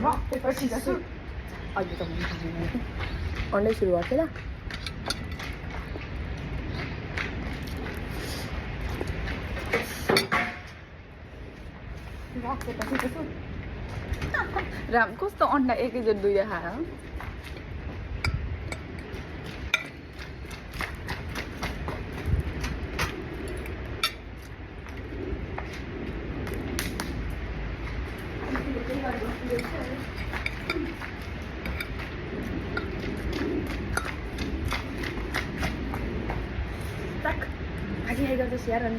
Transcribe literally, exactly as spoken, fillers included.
Rock, paper, scissors, shoot. Ayo, tama, tama. Onde suruat kela? Rock, paper, scissors, shoot. Ram, kuch to onda ek hi jaddu yaha. Tak. Aji hai gardo siaran.